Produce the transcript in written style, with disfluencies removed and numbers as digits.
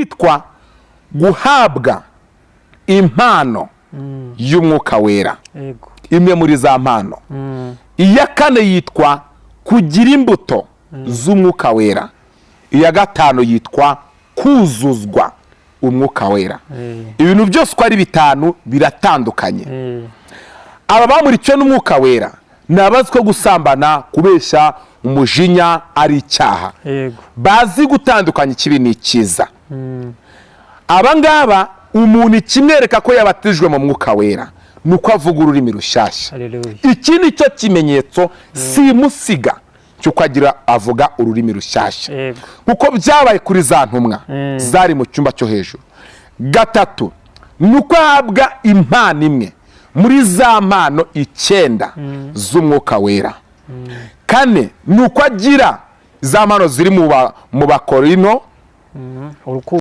Iritwa guhabwa impano y'Umwuka Wera, imwe muri za mpano. Iya kane yitwa kugira imbuto z'Umwuka Wera. Iya gatanu yitwa kuzuzwa Umwuka Wera. Ibintu byose uko ari bitanu biratandukanye. Aba bamurikiwe n'Umwuka Wera ni abazi ko gusambana, kubeshya, umujinya ari icyaha, bazi gutandukanya ikibi n'icyiza. Aba ngaba, umuntu ikimwereka ko yabatijwe mu Mwuka Wera ni uko avuga ururimi rushyashya. Haleluya. Iki ni cyo kimenyetso simusiga cy'uko agira avuga ururimi rushyashya, kuko byabaye kuri za ntumwa zari mu cyumba cyo hejuru. Gatatu ni uko ahabwa impano imwe muri za mpano icyenda z'Umwuka Wera. Kane ni uko agira za mpano ziri mu Bakorino. Urukundo.